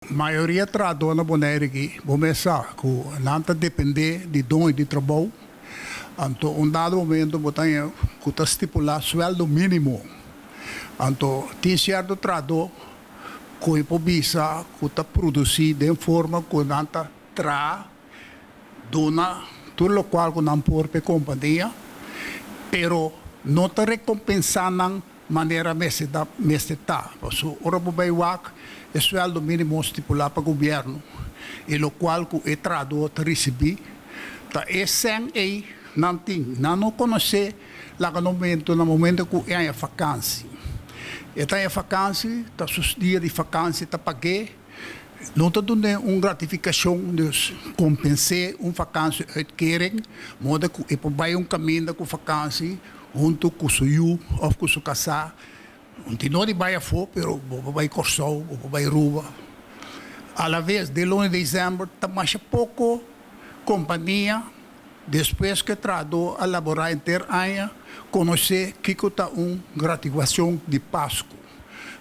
Mayoria trahadó na Bonaire aki, bo mes sa ku nan ta dependé di doño di trabou. Anto un dado momento bo ta haña ku ta stipulá suèldo mínimo. Anto tin sierto trahadó ku e por bisa ku ta produsí den forma ku nan ta traha, duna tur lokual ku nan por pa e kompania, pero no ta rekompensá nan manera mester ta mester ta. Paso ora bo bai wak e suèldo mínimo stipulá pa gobièrnu i lokual ku e trahadó ta risibí ta e sèn ei nan tin. Nan no konosé laga no momento na momento ku e haña fakansi. E ta haña fakansi ta su dia di fakansi ta pag'é. No ta dun'é un gratifikashon, dus kompens'é un fakansi uitkering moda ku e por bai un kaminda ku fakansi huntu ku su yu òf ku su kasá. Un tin no di bai afó, pero bo por bai Kòrsou, bo por bai Aruba. Alaves, den luna di desèmber ta masha poko kompania despues ku e trahadó a laborá henter aña konosé kiko ta un gratifikashon di Pasku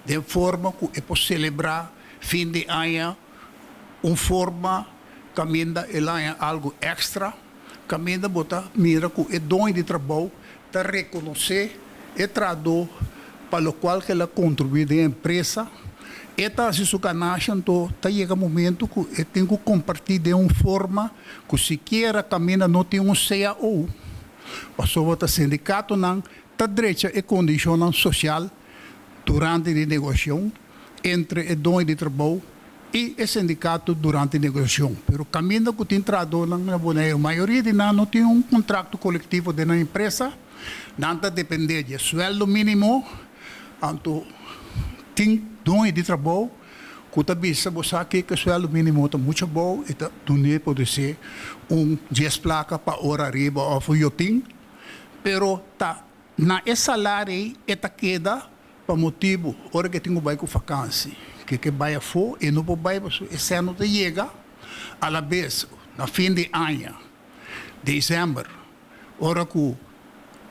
den forma ku e por selebrá fin di aña un forma kaminda el haña algu èkstra. Kaminda bo ta mira ku e doño di trabou ta rekonosé e trahadó pa lokual ku el a kontribuí den e empresa, e ta hasi su ganashi anto ta yega momentu ku e tin ku kompartí den un forma ku sikiera kaminda no tin un cao, pasobra ta sindikatonan ta drecha e kondishonnan sosial durante di negosiashon entre e doño di trabou i e sindikato durante negosiashon. Pero kaminda ku tin trahadónan na Boneiru, mayoria di nan no tin un kontrakto kolektivo den nan empresa, nan ta dependé di e suèldo mínimo. Anto tin doño di trabou ku ta bisa, Bo sa ke ku e suèldo mínimo ta muchu abou, e ta dun'é podisé un dies plaka pa ora ariba òf un yotin, pero ta Na e salario ei e ta keda pa motibu ora ke tin ku bai ku fakansi, ke ke bai afó e no por bai pasobra e sèn no ta yega. Alabes na fin di aña, desèmber, ora ku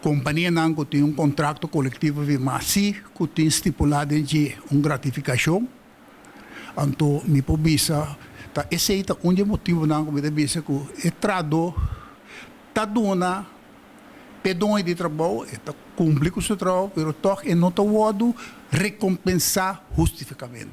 kompanianan ku tin un kontrakto kolektivo firmá si ku tin stipulá den dje un gratifikashon, anto mi por bisa ta esei ta un di e motibunan ku mi ta bisa ku e trahadó ta duna P'e doño di trabou e ta kumpli ku su trabou, pero tòg e no ta wòrdu rekompensá hustifikamente.